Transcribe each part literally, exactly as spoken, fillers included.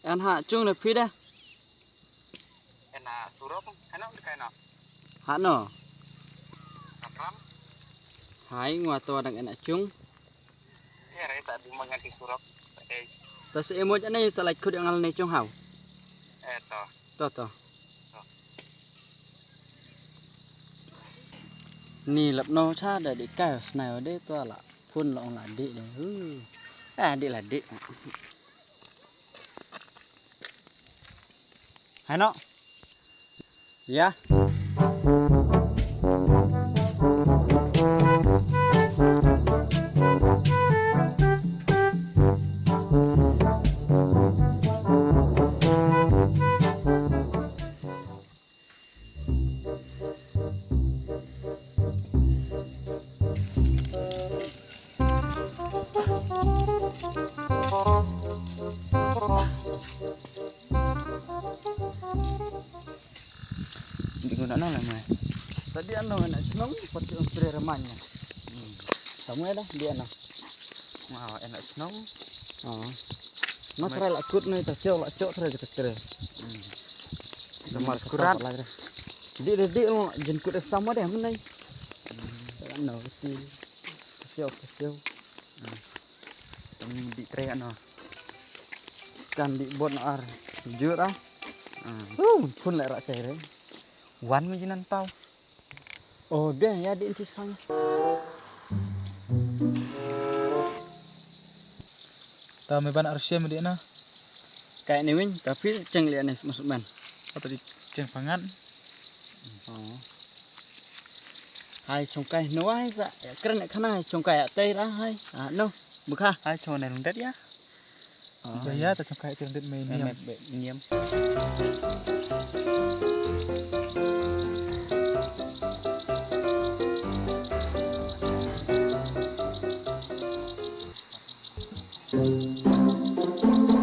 An ha chung na phi de. Ena surok, ena udah kaino. Ha no. Kapram. Hai ngwa to dang ena chung. Ya rai tak di mangan di surok. Eh. Ta se emoj ane sa lait khut yang al ne chung hau. Eh to. To to. To. Ni lap no cha da di kai snai de to la. Phun long la di de. Hu. Eh di la di. Hano. Ya. Di guna no le mai. Tadi ano anak senong pati umpre remanya. Kamu ada di ano. Wow, enak senong. Oh. Mas rai la kut noi ta chok la chok tre ta tre. Lamar skurat. Di de di lo jin kut sama de menai. Ano ti. Chok chok. Tang di tre ano. Kan di bot na ar. Jur ah. Hmm. Huh, phun le rak chai re. Wan me jinan tau. Oh, de ya di inti sang. Ta me ban ar shem di na. Kai ni win, tapi cheng le ne masuk ban. Apa di cheng pangan. Oh. Hai chongkai no hai sa. Ya, kren khana hai chongkai ya tai ra hai. Ah, no. Bukha. Hai chong ne rung dat ya. Ah. Ba ya ta chongkai ti rung dat me niam. Me, me, niam.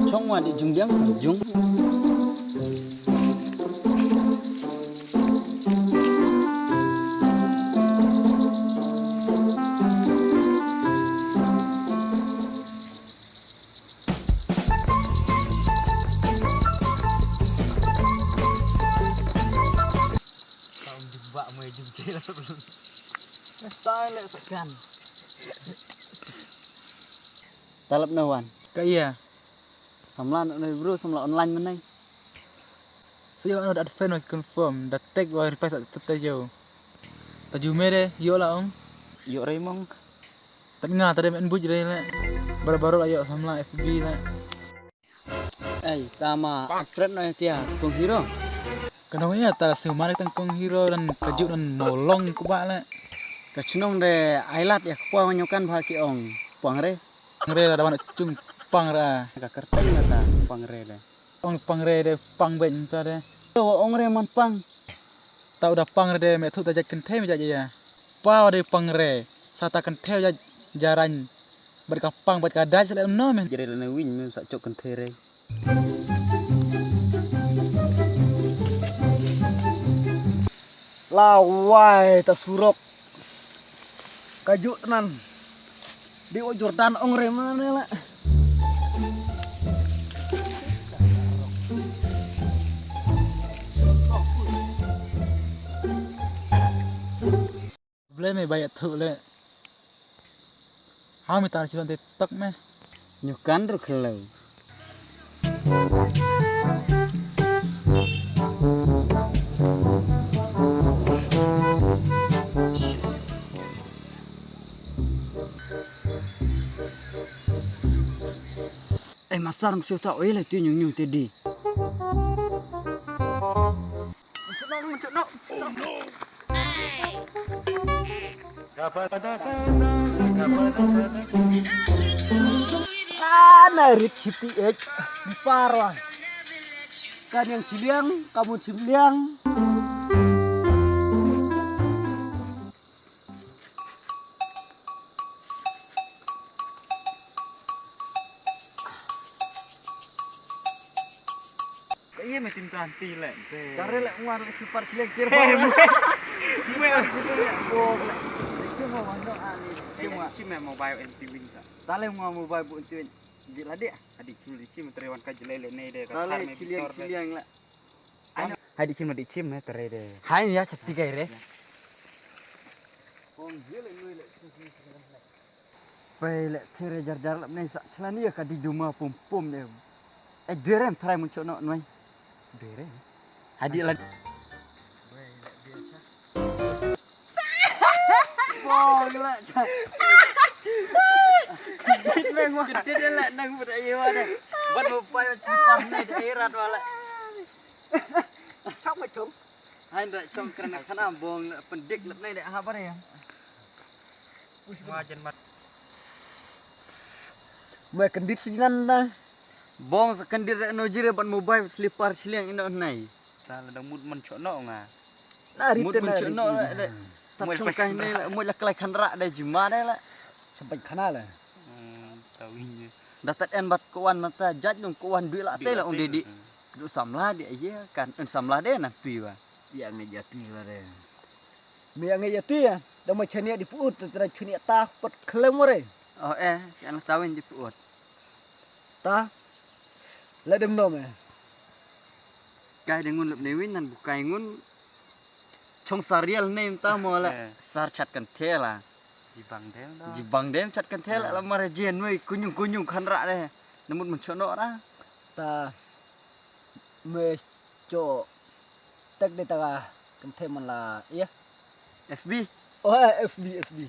Chong wa di jung diam sa jung. Tang jumpa mai jumpa lah sebelum. Style lah sekan. Talap na wan. Ka iya. Samla na bro, samla online menai. Sa ïoh ano da friend wa confirm, da tag wa request accept ta ïoh. Ta ju me de, ïoh la ong. Ïoh rei mong. Tat nga ta de men buj rei le. Baru-baru la ïoh samla F B le. Ei, tama friend no tia kong hero. Ka nong ïa ta sngewmar tang kong hero dan ka juk dan molong ku ba le. Ka chnong de ai lad ïa ka pwa nyokan bha ki ong pang re. Pang re la da wan chung pang ra. Ka kerteng la ta pang re de. Ong pang re de pang ben ta de. To ong re man pang. Ta u da pang re de me thu ta jait kynthei me jait ïa. Paw de pang re sa ta kynthei jait jarain. Bad ka pang bad ka dait sa le no me. Jere le ne win me sa chok kynthei re. Lawai ta surok. Ka juk nan. Di o Jordan ong re mane la. Ble me ba ïathuh le. Ha me tar chibang te tak me. Nyu kan ru khlo. Ei masar msiu ta oile tu nyung nyung te di. Ana rit siti ek di parwa. Kan yang chiliang, kamu chiliang. Ka iya me tim tan ti le. Kare le ngwa le super selector. Mwe. Mwe. Chimo wano ani. Chimo. Chimo mobile anti win sa. Tale ngwa mobile bu anti win. Di la deh. Adi chim di chim, tare wan ka jilai le nei de. Ka thar me chiliang bitor de. Chiliang la. Hai di chim di chim, eh, tare de. Hai ya chapti kai re. Pom jilai nui le. Pai le there jar jar lap nei sa chlani ya ka di duma pom pom de. Eh, dere em trai mun chok no noi. Dere. Hai di la. Bong la. Kit meng wa. Kit la nang bud ayo wa de. Bad mo pai wa chipar nei de rat wa la. Chok ma chok. Hai da chok kren khana bong pendik lap nei de ha bare ya. Wa jen mat. Mai kendit sinan na. Bong sa kendit re no jire ban mobile slipper chiliang ino nai. Ta la dang mut man chok no nga. Na rit mut na man chok no. Tap chong kai ne la mut la klai khan ra de jima de la. Sampai khana la. Hmm, tawin je. Da tat en bat ko wan mata jat nung ko wan dui la te la ong de di. Du samla de ye kan en samla de na tui wa. Ya ngi jati la de. Mi ya ngi jati ya. Da ma chania di put tra chania ta pat khlem re. Oh eh, kan tawin di put. Ta. La dem no me. Kai de ngun lep ne win nan bukai ngun. Chong sarial ne ta mo la. Sar chat kan thela. Jibang dem da. Jibang dem chat kan thela la mare je noi kunyung kunyung khan ra de. Namut man chono ra. Ta me cho tek de ta kan the man la ya. F B. Oh, eh, F B, F B.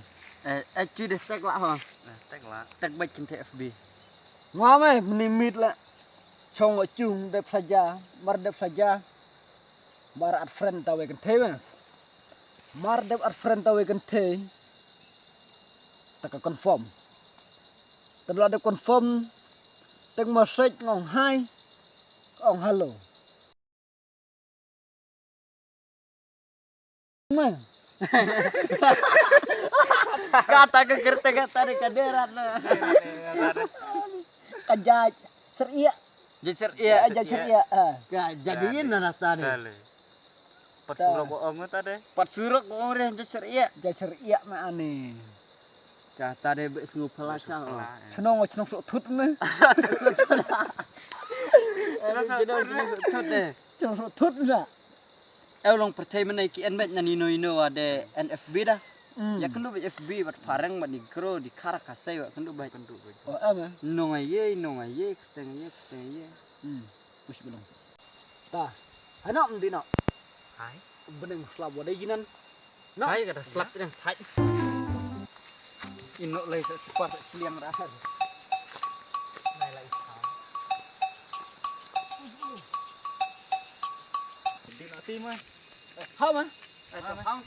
Eh, eh, chu de tek la ho. Eh, tek la. Tek bait kan the F B. Ngwa me mni mit la. Chong o chung de psaja, mar de psaja. Mar at friend ta we kan the me. Mar de at friend ta we kan the. Ta ka confirm. Ta la de confirm. Tek ma sek ngong hai. Ong hello. Ma. Kata ka kerte kata de ka derat na. Ka jaj seria. Jaj seria. Jaj seria. Ka jaj yin na nata ni. Pat surok ko ong ta de. Pat surok ko ong re jaj seria. Jaj seria ma ani. Ka ta de be sngu phala cha. Chnong chnong sok thut me. Chnong sok thut de. Chnong sok thut na. Eu long pyrthei mynne ki en met na ino ino wa de N F B da. Ya kendu ba F B wat pareng wat ni gro di kara kasei wa kendu ba kendu ba. Oh ama. Nong aye nong aye ksteng aye ksteng aye. Hmm. Us belong. Ta. Ano mdi no. Hai. Beneng slap wa de jinan. No. Hai kata slap teng hai. Ino lai sa spar sa chiliang ra har. Nai lai sa. Di no ti ma. Ha ma. Ha ma.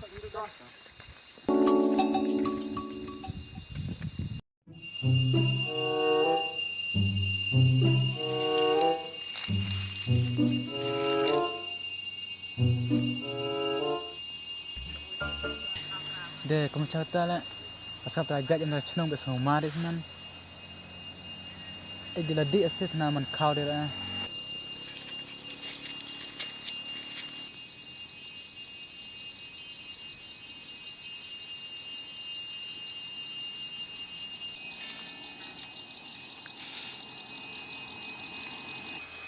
De kum chata la. Asap ta jaj anda chnong be sngoma de nan. E de la di asit na man khaw de ra.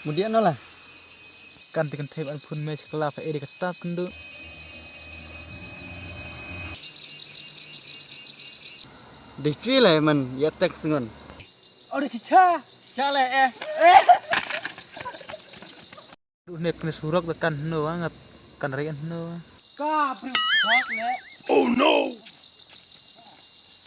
Mudia no la. Kan te kan thep an phun me chakla pa eri ka tap kendu. Dei chui lai man ya tek sngon. Ori chicha. Chicha le eh. Eh. Nek ne surok da kan no nga kan ri no. Ka bri hak le. Oh no.